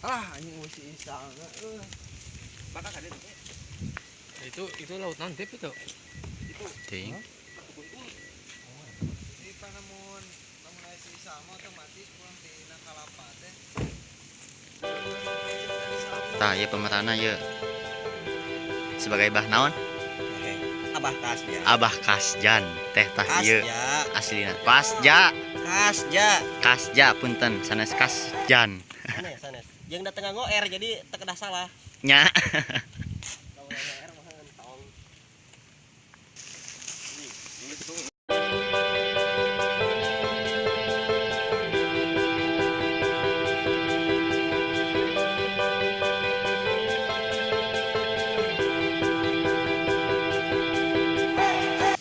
Ah, anjing si Isal. Bakal ada tuh. Itu laut nantip itu. Itu. Ting. Di panamun lamun aya si Isal mah otomatis pulang tina kalapa teh. Tah ieu pemerana ieu. Sebagai bah naon? Abah Kasja. Abah Kasjan teh tah ieu. Aslina. Kasja. Kasja. Kasja punten sanes Kasjan. Sanes sanes. Jeung dateng nganggo R jadi teu kedah salah. Nya.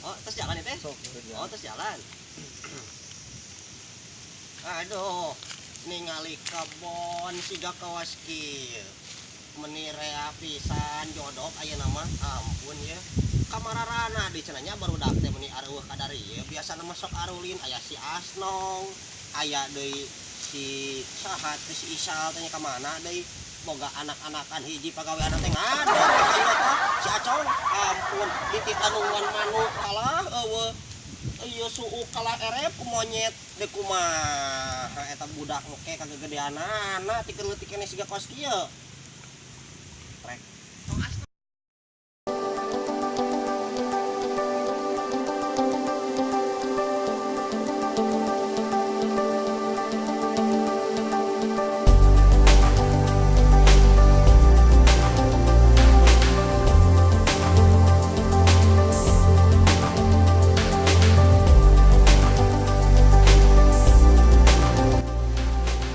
Oh, terus jalan ya teh? Oh, terus jalan. Aduh, ningali kebon siga kawas kieu. Meni rea pisan jodok ayeuna mah, ampun ya. Kamararana di cenah nya barudak teh meni areueuh ka dari ieu. Biasana mah sok arulin aya si Asnong, aya deui si saha teh si Isal teh nya ka mana deui. Boga anak-anakan hiji pagawean teh ngadon ayeuna teh si Acong. Ampun, dititah nungguan manuk kalah eueuh. Ieu suuk kalah erep ku monyet deui kumaha eta budak engke kagegedeanana tikeun leutik keneh siga kos kieu. Trek.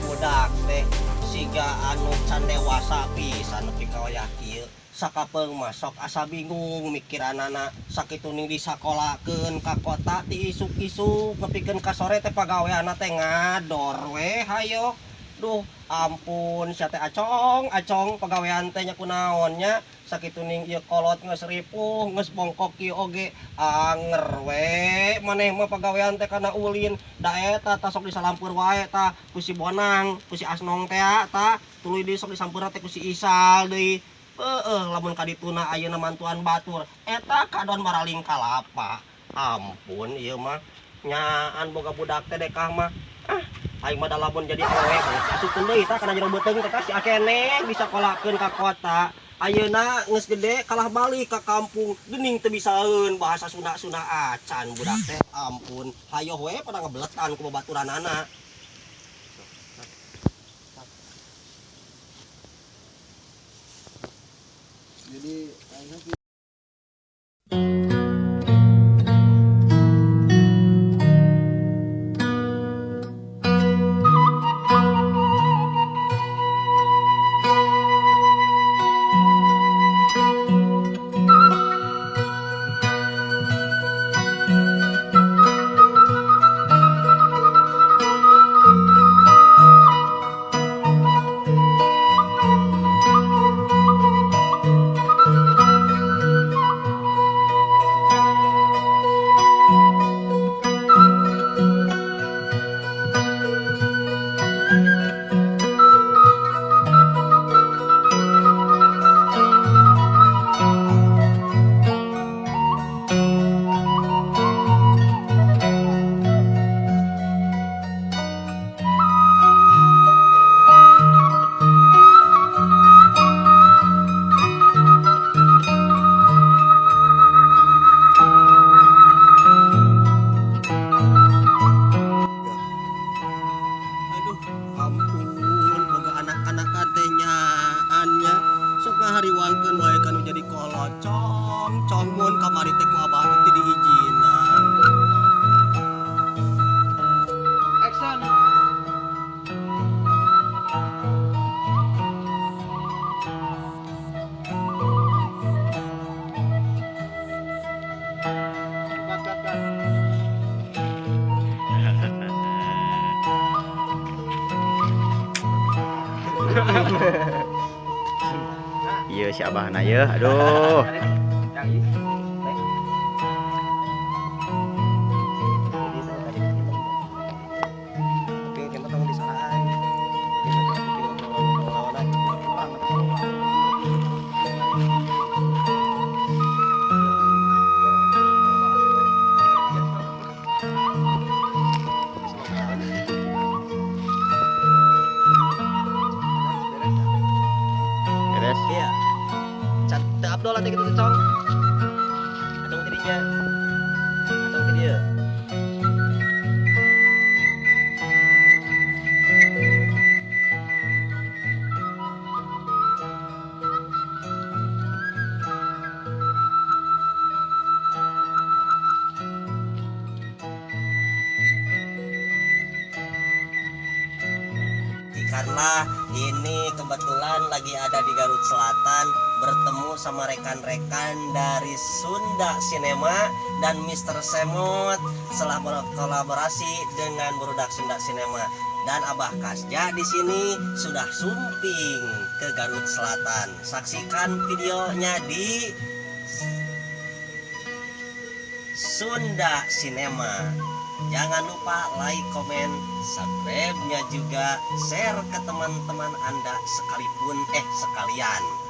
Budak teh siga anu can dewasa pisan nepi ka wayah kieu. Sakapeung mah sok asa bingung mikiranana sakitu ning disakolakeun ka kota ti isuk-isuk nepikeun ka sore teh pagaweanna teh ngador we hayo. Duh ampun sia teh acong acong pagawean teh nya kunaon nya sakitu ning ieu kolot geus ripuh geus bongkok kieu oge anger we maneh mah pagawean teh kana ulin da eta tah sok disalampeur wae tah ku si Bonang ku si Asnong teh tah tuluy deui sok disampeurna teh ku si Isal deui. Heeh, lamun kadituna ayeuna mantuan batur eta kadon maraling kalapa. Ampun ieu mah nyaan boga budak teh dekah mah. Ah, aing mah da lamun jadi awewe geus asupkeun deui tah kana jero beuteung teh si akene bisa kolakeun ka kota. Ayeuna geus gede kalah balik ka kampung geuning teu bisaeun bahasa Sunda-Sunda acan budak teh. Ampun, hayoh we pada ngebeletan ku babaturanana. Jadi ayeuna ngahariwangkeun wae kanu jadi kolot cong cong mun kamari teh ku abah teh diijinan. Action. Iya si abahna ye, aduh. teh kitu teh, Cong. Acung ti dinya. Acung ti dieu. Karena ini kebetulan lagi ada di Garut Selatan, bertemu sama rekan-rekan dari Sunda Cinema dan Mr. Semut setelah berkolaborasi dengan Barudak Sunda Cinema. Dan Abah Kasja di sini sudah sumping ke Garut Selatan. Saksikan videonya di Sunda Cinema. Jangan lupa like, komen, subscribe-nya juga, share ke teman-teman Anda sekalipun sekalian.